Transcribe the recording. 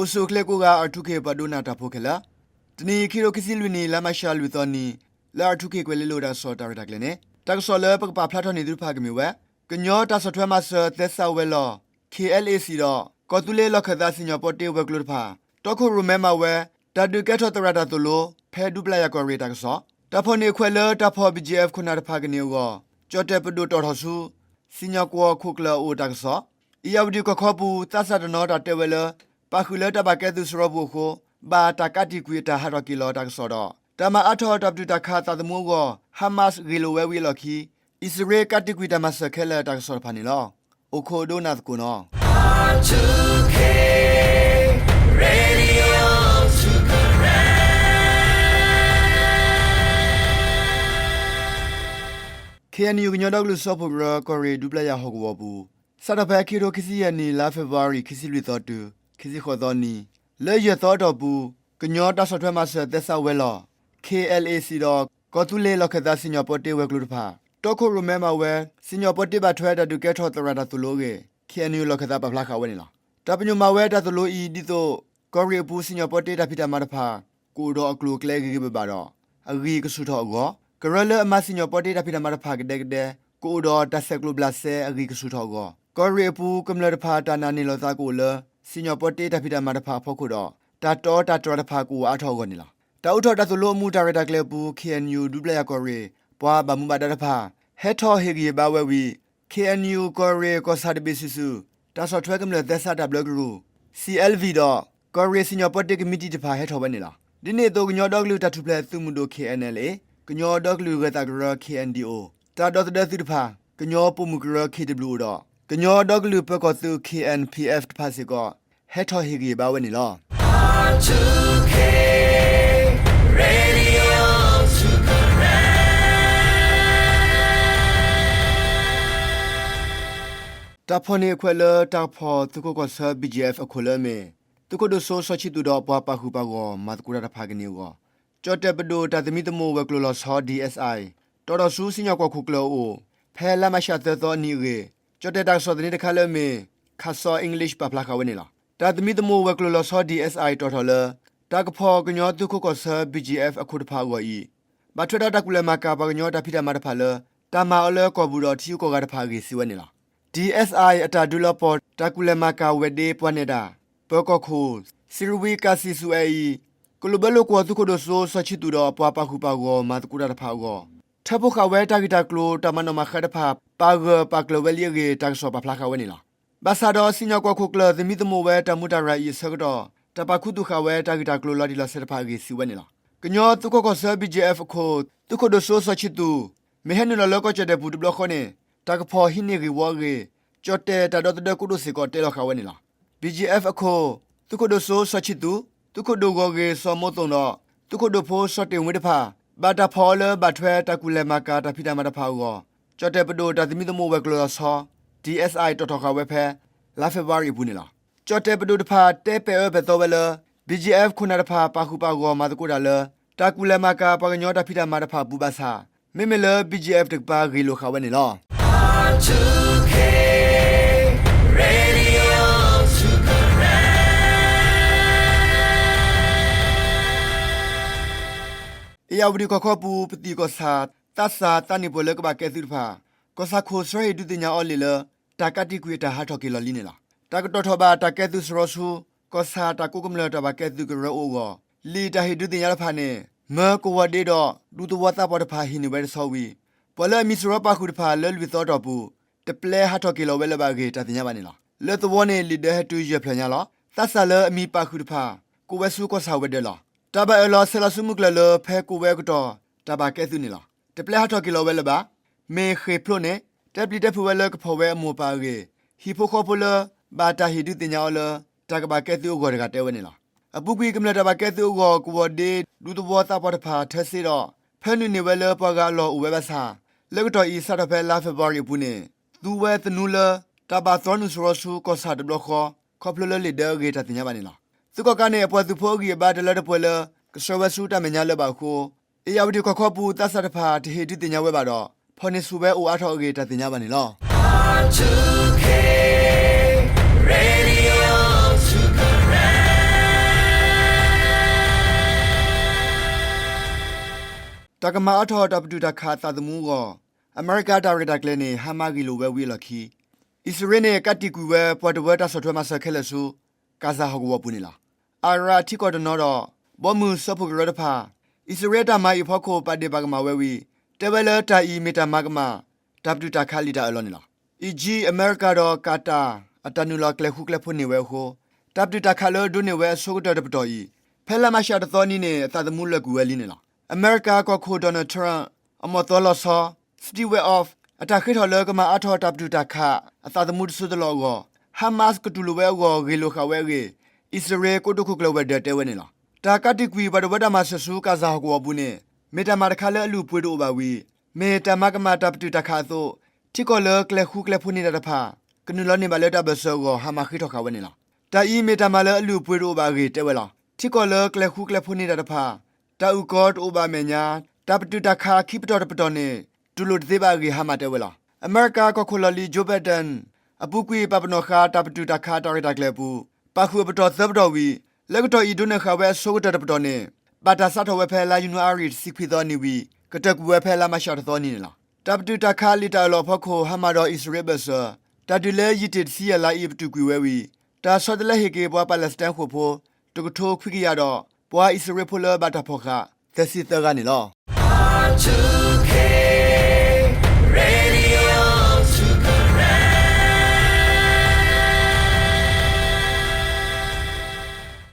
အိၣ်ဆူၣ်အိၣ်ချ့ကိးဂၤ R two K ပှၤဒိကနၣ်တၢ်ဖိခဲလၢာ်, တနံၤအံၤ ခံကထိခံဆံလွံၢ်နံၣ် လါမးရှးလွံၢ်သီနံၤ လၢ R two K ကွဲၤလ့လိၤတၢ်ကစီၣ်တၢ်ရဲၣ်တၢ်ကျဲၤန့ၣ် တၢ်ကစီၣ်လၢပကပာ်ဖျါထီၣ်န့ၢ်သုတဖၣ်ကမ့ၢ်ဝဲ ကညီတၢ်ဆီၣ်ထွဲမၤစၢၤသဲစးဝဲၤလီၢ် K L A စံၣ်ဒီး ကီၢ်သူလ့ၤလီၢ်ခၢၣ်သးစံၣ်ညီၣ်ပီတ့ဝဲၤကျိၤတဖၣ် တီခိၣ်ရိၣ်မဲမၤဝဲ တၢ်ဒုးကဲထီၣ်သရၣ်တၢ်သိၣ်လိ ဖဲဒူပျၢ်ယၤကီၢ်ရ့ၣ်တၢ်ကစီၣ်, တၢ်ဖီၣ်န့ၢ်အခွဲးလၢတၢ်ဖီၣ် B G F ခိၣ်နၢ်တဖၣ်ကန့ၢ်အဂီၢ် ကၠီၣ်တဲၣ်ပဒိၣ်တီၣ်ထီၣ်ဆူ စံၣ်ညီၣ်ကွီၢ်ခိၣ်ကျၢၢ်အအိၣ်တၢ်ကစီၣ်, အ့ၣ်ယၣ်ဝတံၣ်ကီၢ်ခီပူၤ သးစၢ်တနီၤတၢ်တဲဝဲလၢ ပာ်ဃုာ်လၢတၢ်ဘၣ်ကဲသုးစရီပူၤအဃိ ဘၣ်တၢ်ကးတံာ်ကွံာ်အတၢ်ဟးထီၣ်က့ၤလီၤတၢ်ကစီၣ်ဒီး တၢ်မၤအါထီၣ်တၢ်ပတုာ်တၢ်ခးသးသမူအဂီၢ် Hamas ဂ့ၢ်လိာ်ဝဲဝံၤအလီၢ်ခံ အံၣ်စရ့လးကးတံာ်ကွံာ်တၢ်မၤစၢၤခဲလၢာ်တၢ်ကစီၣ်တဖၣ်န့ၣ်လီၤ. အိၣ်ခိးဒိကနၣ်သကိးနီၤ K N U ကညီဒီကလုာ်စၢဖှိၣ်ကရၢ ကီၢ်ရ့ၣ်ဒူပျၢ်ယၤဟီၣ်ကဝီၤပူၤ စးထီၣ်ဖဲခံကထိခံဆံယဲၢ်နံၣ် လါဖ့ၤဘြူၤအါရံၤ ခံဆံလွံၢ်သီတုၤ ခံဆံဃိးသီနံၤ လၢယဲၢ်သီအတီၢ်ပူၤ ကညီတၢ်ဆီၣ်ထွဲမၤစၢၤသဲစးဝဲၤလီၢ် K L A စံၣ်ဒီး ကီၢ်သူလ့ၤလီၢ်ခၢၣ်သးစံၣ်ညီၣ်ပီတ့ဝဲၤကျိၤတဖၣ် တီခိၣ်ရိၣ်မဲမၤဝဲ စံၣ်ညီၣ်ပီတ့ဘၣ်ထွဲတၢ်ဒုးကဲထီၣ်သရၣ်တၢ်သိၣ်လိအဂ့ၢ် K N U လီၢ်ခၢၣ်သးပာ်ဖျါဃာ်ဝဲန့ၣ်လီၤ. တၢ်ပညိၣ်မၤဝဲတၢ်သိၣ်လိအံၤ ဒ်သိး ကီၢ်ရ့ၣ်အပူၤစံၣ်ညီၣ်ပီတ့တၢ်ဖံးတၢ်မၤတဖၣ် ကအိၣ်ဒီးအကျိၤအကျဲဂ့ၤဂ့ၤဘၣ်ဘၣ်ဒီး အဂံၢ်ကဆူၣ်ထီၣ်အဂီၢ်, ကရၢလၢအမၤစံၣ်ညီၣ်ပီတ့တၢ်ဖံးတၢ်မၤတဖၣ်ကဒဲကဒဲ ကအိၣ်ဒီးတၢ်ဆဲးကျိးဘျးစဲအဂံၢ်ကဆူၣ်ထီၣ်အဂီၢ်, ကီၢ်ရ့ၣ်အပူၤကမျၢၢ်တဖၣ်တၢ်နာ်န့ၢ်လီၤသးကအိၣ်လၢ စံၣ်ညီၣ်ပီတ့တၢ်ဖံးတၢ်မၤတဖၣ်အဖီခိၣ်ဒီး တၢ်တီတၢ်တြၢ်တဖၣ်ကအိၣ်အါထီၣ်အဂီၢ်န့ၣ်လီၤ. တၢ်အိးထီၣ်တၢ်သိၣ်လိအမူးတၢ်ရဲၣ်တၢ်ကျဲၤအပူၤ K N U ဒူပျၢ်ယၤကီၢ်ရ့ၣ် ပှၤဘၣ်မူဘၣ်ဒါတဖၣ် ဟဲထီၣ်ဟ့ၣ်ဂံၢ်ဟ့ၣ်ဘါဝဲဝံၤ K N U ကီၢ်ရ့ၣ်ကီၢ်ဆၣ်တဘ့ၣ်စုာ်စုာ် တၢ်ဆီၣ်ထွဲကမျၢၢ်သဲစးတၢ်ဘျၢကရူၢ် C L V ဒီး ကီၢ်ရ့ၣ်စံၣ်ညီၣ်ပီတ့ကမံးတံာ်တဖၣ်ဟဲထီၣ်ဝဲန့ၣ်လီၤ. ဒ်န့ၣ်အသိး ကညီဒီကလုာ်တၢ်ထူၣ်ဖျဲးသုးမုၢ်ဒိၣ် K N L A, ကညီဒီကလုာ်ဂၢၤသးကရၢ K N D O, တၢ်ဒီသဒၢသုးတဖၣ်, ကညီပိာ်မုၣ်ကရၢ K W O ဒီး ကညီဒီကလုာ်ပၢၤကီၢ်သုး K N P F တဖၣ်စ့ၢ်ကီး ဟဲထီၣ်ဟ့ၣ်ဂံၢ်ဟ့ၣ်ဘါဝဲန့ၣ်လီၤ. တၢ်ဖီၣ်န့ၢ်အခွဲးလၢတၢ်ဖီၣ်သုးခိးကီၢ်ဆၢ B G F အခိၣ်လၢအမ့ၢ် သုးခိၣ်ဒိၣ်စိစီၤခၠံးသူၣ်ဒီးပှၤပာ်ဃုာ်ပာ်ဂီၢ်မၤသကိးတၢ်တဖၣ်ကန့ၢ်အဂီၢ် ကၠီၣ်တဲၣ်ပဒိၣ်တၢ်သမံသမိးဝဲၤကျိၤလီၤဆီ D S I တီၣ်ထီၣ်ဆူစံၣ်ညီၣ်ကွီၢ်ခိၣ်ကျၢၢ်အအိၣ် ဖဲလါမးရှးသၢသီအနံၤအဂ့ၢ် ကၠီၣ်တဲၣ်တၢ်ကစီၣ်သန့တခါလၢအမ့ၢ် ခးစီ English ပာ်ဖျါဃာ်ဝဲန့ၣ်လီၤ. တၢ်သမံသမိးဝဲၤကျိၤလီၤဆီ D S I တီၣ်ထီၣ်လၢ တၢ်ကဖီၣ်ကညီသုးခိးကီၢ်ဆၢ B G F အခိၣ်တဖၣ်အဂီၢ်အံၤ ဘၣ်ထွဲဒီးတၢ်ကူၣ်လဲၤမၤကၤပှၤကညီတၢ်ဖံးတၢ်မၤတဖၣ်လၢ တၢ်မၤအီၤလၢကီၢ်ပူၤဒီးထံဂုၤကီၢ်ဂၤတဖၣ်အဂ့ၢ်စံးဝဲန့ၣ်လီၤ. D S I အတၢ်ဒုးလီၤပှီၢ်တၢ်ကူၣ်လဲၤမၤကၤဝဲၤဒ့ပှၤနဲၣ်တၢ် ပၢၤကီၢ်ခိၣ် စံရဝံကၤစံၣ်စူၤအဲၣ်အံၤ ကလိာ်ဘၢလိာ်ကွီၢ်သုးခိၣ်ဒိၣ်စိစီၤခၠံးသူၣ်ဒီးပှၤပာ်ဃုာ်ပာ်ဂီၢ်မၤသကိးတၢ်တဖၣ်အဂီၢ် ထၢဖှိၣ်ဃာ်ဝဲတၢ်ဂ့ၢ်တၢ်ကျိၤတၢ်မၤနီၣ်မၤဃါတဖၣ် ပာ်ဂၢၢ်ပာ်ကျၢၤဝဲလံအဂ့ၢ် တၢ်ကစီၣ်ပာ်ဖျါဃာ်ဝဲန့ၣ်လီၤ. ဘၣ်ဆၣ်ဒီးစံၣ်ညီၣ်ကွီၢ်ခိၣ်ကျၢၢ်သမံသမိးဝဲတၢ်မူးတၢ်ရၤအံၤအဆၢကတီၢ် တၢ်ပာ်ခူသူၣ်ဃာ်ဝဲတၢ်ဂ့ၢ်တၢ်ကျိၤလီၤတံၢ်လီၤဆဲးတဖၣ်အဂ့ၢ်စံးဝဲန့ၣ်လီၤ. ကညီသုးခိးကီၢ်ဆၢ B G F အခိၣ် သုးခိၣ်ဒိၣ်စိစီၤခၠံးသူၣ် မ့ၢ်ဟဲနုာ်လီၤလၢကီၢ်ကၠီၣ်တဲၣ်ပူၤတဘျီဃီန့ၣ် တၢ်ကဖီၣ်ဟံးန့ၢ်ဂ့ၢ်ဝီအဂ့ၢ် ကၠီၣ်တဲၣ်တၢ်ဒီသဒၢကိတိာ်စ့ၢ်ကီးတဲလီၤဃာ်ဝဲန့ၣ်လီၤ. B G F အခိၣ် သုးခိၣ်ဒိၣ်စိစီၤခၠံးသူၣ်, သုးခိၣ်ဒိၣ်ဂီၤဂ့ၤစီၤမိၢ်သိၣ်ဒီး သုးခိၣ်ဒိၣ်ဖိစီၤတ့ၢ်ဝ့တဖၣ် ဘၣ်တၢ်ဖီၣ်အီၤလၢဘၣ်ထွဲတၢ်ကူၣ်လဲၤမၤကၤတၢ်ဖံးတၢ်မၤတဖၣ်အဂီၢ် ကၠီၣ်တဲၣ်ပဒိၣ်တၢ်သမံသမိးဝဲၤကျိၤလီၤဆီ D S I တီၣ်ထီၣ်ဃာ်ဝဲဖဲ လါဖ့ၤဘြူၤအါရံၤအပူၤန့ၣ်လီၤ. ကၠီၣ်တဲၣ်ပဒိၣ်တဖၣ်တဲပဲာ်အၢပဲာ်သီဝဲလၢ B G F ခိၣ်နၢ်တဖၣ်ပာ်ဃုာ်ပာ်ဂီၢ်မၤသကိးတၢ်လၢ တၢ်ကူၣ်လဲၤမၤကၤပှၤကညီတၢ်ဖံးတၢ်မၤတဖၣ်အပူၤဘၣ်ဆၣ် မ့မ့ၢ်လၢ B G F တကပၤဂ့ၢ်လိာ်ဃာ်ဝဲန့ၣ်လီၤ. အ့ၣ်ယၣ်ဝတံၣ်ကီၢ်ခီပူၤ ပသံၣ်ကီၢ်ဆၣ် သးစၢ်သးနံၣ်ပှဲၤလၢကဘၣ်ကဲသုးတဖၣ် ကီၢ်ဆၣ်ခိၣ်ဆှၢဟ့ၣ်ဒုးသ့ၣ်ညါအီၤလံာ်လၢ တၢ်ကးတံာ်ကွံာ်အတၢ်ဟးထီၣ်က့ၤလီၤလံန့ၣ်လီၤ. တၢ်ကတီၣ်ထီၣ်ဘၣ်တၢ်ကဲသုးစရီဆူ ကီၢ်ဆၣ်တၢ်ကိးကမျၢၢ်တၢ်ဘၣ်ကဲသုးကရၢအအိၣ်အဂီၢ် လံာ်တၢ်ဟ့ၣ်ဒုးသ့ၣ်ညါတဖၣ်န့ၣ် မၢကဝီၤဒ့ဒီး ဒူသဝီသးပှၢ်တဖၣ်ဟ့ၣ်န့ၢ်ဝဲတဆီဝံၤ ပှၤလၢအမံၤစရီပာ်ဃုာ်တဖၣ်လၢလွံၢ်သီအတီၢ်ပူၤ တပျဲဟးထီၣ်က့ၤလီၤဝဲလၢၤဘၣ်အဂ့ၢ်တၢ်သ့ၣ်ညါဘၣ်န့ၣ်လီၤ. လၢသဝီန့ၣ် လံာ်ဒၢဟဲတုၤယဲၢ်ဖျၢၣ်ညါလီၤ. သးစၢ်လၢအမံၤပာ်ဃုာ်တဖၣ် ကိးဝဲဆူကီၢ်ဆၣ်ဝဲၤဒၢးလီၤ. တၢ်ဘၣ်အၢၣ်လီၤဆဲးလီၤဆူမုၢ်ကျၢၢ်လၢဖဲကိးဝဲအကတီၢ် တၢ်ဘၣ်ကဲသုးန့ၣ်လီၤ. တပျဲဟးထီၣ်က့ၤလီၤဝဲလၢၤဘၣ်. မ့ၢ်ဃ့ၢ်ဖျိးန့ၣ် တဲပျံၤတဲဖုးဝဲလၢကဖီၣ်ဝဲအမိၢ်အပၢ်အဂ့ၢ် ဟံၣ်ဖိဃီဖိလၢ ဘၣ်တၢ်ဟ့ၣ်ဒုးသ့ၣ်ညါအီၤလၢ တၢ်ကဘၣ်ကဲသုးအဂီၢ်တဂၤတဲဝဲန့ၣ်လီၤ. အပူၤကွံာ်ကမျၢၢ်တၢ်ဘၣ်ကဲသုးအဂီၢ် ကဝီၤဒ့ ဒူသဝီသးပှၢ်တဖၣ်ထၢစ့ဒီး ဖၢနုာ်န့ၢ်ဝဲလၢပှၤဂၤအလီၢ်အိၣ်ဝဲဘၣ်ဆၣ် လၢကတီၢ်အံၤစးထီၣ်ဖဲလါဖ့ၤဘြူၤအါရံၤအပူၤန့ၣ် သူဝဲသနူလၢ တၢ်ဘၣ်သီနုာ်စရီဆူကီၢ်ဆၣ်တဘျီဃီ ခီဖျိလၢလံာ်ဒၢအဂ့ၢ်တၢ်သ့ၣ်ညါဘၣ်န့ၣ်လီၤ. သုးကီၣ်ကးန့ၣ် အပှၤသုးဖိအဂံၢ်အဘါတလၢတပှဲၤလၢ ကဆှၢဝဲဆူတၢ်မဲာ်ညါလၢၤဘၣ်အဃိ အ့ၣ်ယၣ်ဝတံၣ်ကီၢ်ခီပူၤသးစၢ်တဖၣ် တဟ့ၣ်ဒုးသ့ၣ်ညါဝဲဘၣ်ဒီး ဖီၣ်န့ၢ်ဆူၣ်ဝဲအိၣ်အါထီၣ်အဂ့ၢ်တၢ်သ့ၣ်ညါဘၣ်န့ၣ်လီၤ. တၢ်ကမၤအါထီၣ်တၢ်ပတုာ်တၢ်ခးအသးသမူအဂီၢ် အမဲရကၤတၢ်ရဲၣ်တၢ်ကျဲၤန့ၣ် ဟါမၢ်ဂ့ၢ်လိာ်ဝဲဝံၤအလီၢ်ခံ အံၣ်စရ့လးန့ၣ် ကးတံာ်ကွံာ်ဝဲပှၤတဝၢတၢ်ဆီၣ်ထွဲမၤစၢၤခဲလၢာ်ဆူ ကၣ်စၣ်ဟီၣ်ကဝီၤပူၤန့ၣ်လီၤ. အၤရၣ်ထံကီၢ်တနီၤဒီး ဘီမုၢ်စၢဖှိၣ်ကရၢတဖၣ် အံၣ်စရ့လးတၢ်မၤအံၤအဖီခိၣ် ပာ်ဒ့ၣ်ပာ်ကမၣ်ဝဲဝံၤ တဲဝဲလၢတၢ်အံၤမ့ၢ်တၢ်မၤကမၣ် တၢ်ပတုာ်တၢ်ခးလံာ်တၢ်အၢၣ်လီၤန့ၣ်လီၤ. အံၣ်ကၠံၣ် အမဲရကၤဒီးကၤတၢ် အတၢ်နုာ်လီၤကျဲၤဃူကျဲၤဖိးန့ၢ်ဝဲအဃိ တၢ်ပတုာ်တၢ်ခးလၢဒိးန့ၢ်ဝဲအဆိကတၢၢ်တပတီၢ်အံၤ ဖဲလါမးရှးတသီနံၤန့ၣ် အသးသမူလၢာ်ကွံာ်ဝဲလံန့ၣ်လီၤ. အမဲရကၤကီၢ်ခိၣ် Donald Trump အမီၢ်သီလီၤဆီ Steve Witkoff အတၢ်ဃ့ထီၣ်လၢကမၤအါထီၣ်တၢ်ပတုာ်တၢ်ခး အသးသမူတစိၢ်တလီၢ်အဂီၢ် Hamas ကတူၢ်လိာ်ဝဲအဂီၢ် ဂ့ၢ်လိာ်ဃာ်ဝဲအဂ့ၢ် အံၣ်စရ့လးကိတိာ်ခိၣ်ကျၢၢ်ဝဲၤဒၢးတဲဝဲန့ၣ်လီၤ. တၢ်ကးတံာ်ကွံာ်ပှၤတဝၢတၢ်မၤစၢၤဆူ ကၣ်စၣ်ဟီၣ်ကဝီၤပူၤန့ၣ် မ့ၢ်တၢ်မၤတခါလၢအလုၢ်အပှ့ၤတအိၣ်ဘၣ်ဝံၤ မ့ၢ်တၢ်မၤကမၣ်တၢ်ပတုာ်တၢ်ခးအသိး ထံကီၢ်လၢကျဲၤဃူကျဲၤဖိးန့ၢ်တၢ်တဖၣ် ကနုာ်လီၤန့ၢ်ဘၣ်လၢတၢ်ဘၢၣ်စၢၤအဂီၢ် Hamas ဃ့ထီၣ်ဃာ်ဝဲန့ၣ်လီၤ. တၢ်အံၤမ့ၢ်တၢ်မၤလၢအလုၢ်အပှ့ၤတအိၣ်ဘၣ်အဂ့ၢ်တဲဝဲလီၤ. ထံကီၢ်လၢကျဲၤဃူကျဲၤဖိးန့ၢ်တၢ်တဖၣ် တၢ်အုၣ်ကီတအိၣ်ဘၣ်အမဲာ်ညါ တၢ်ပတုာ်တၢ်ခးခံပတီၢ်တပတီၢ်န့ၣ် တူၢ်လိာ်တသ့ဘၣ်အဂ့ၢ် Hamas တဲဝဲလီၤ. အမဲရကၤကီၢ်ခိၣ်လီၢ်လံၤ Joe Biden အပူၤကွံာ်ပာ်ပနီၣ်ဃာ်တၢ်ပတုာ်တၢ်ခးတၢ်ရဲၣ်တၢ်ကျဲၤအပူၤ ပာ်ဃုာ်အပတီၢ်သၢပတီၢ်ဝံၤ လၢကတီၢ်အံၤဒိးန့ၢ်ဃာ်ဝဲအဆိကတၢၢ်တပတီၢ်န့ၣ် ဘၣ်တၢ်စးထီၣ်ဝဲဖဲလါယနူၤအါရံၤတဆံခွံသီနံၤဝံၤ ကတၢၢ်ကွံာ်ဝဲဖဲလါမးရှးတသီနံၤန့ၣ်လီၤ. တၢ်ပတုာ်တၢ်ခးလံာ်တၢ်အၢၣ်လီၤအဖီခိၣ် Hamas ဒီးအံၣ်စရ့လးဘၢၣ်စၢၤ တၢ်ဒုးလၢယံာ်တ့ၢ်တဆံယဲၢ်လါအံၤပတုာ်ကွံာ်ဝဲဝံၤ တၢ်ဆီတလဲဟ့ၣ်က့ၤပှၤပၤလဲးစတၢၣ်ဃိာ်ဖိ တကထိခွံကယၤဒီး ပှၤအံၣ်စရ့လးဖိလၢဘၣ်တၢ်ဖီၣ်ဃာ် သၢဆံသၢဂၤန့ၣ်လီၤ.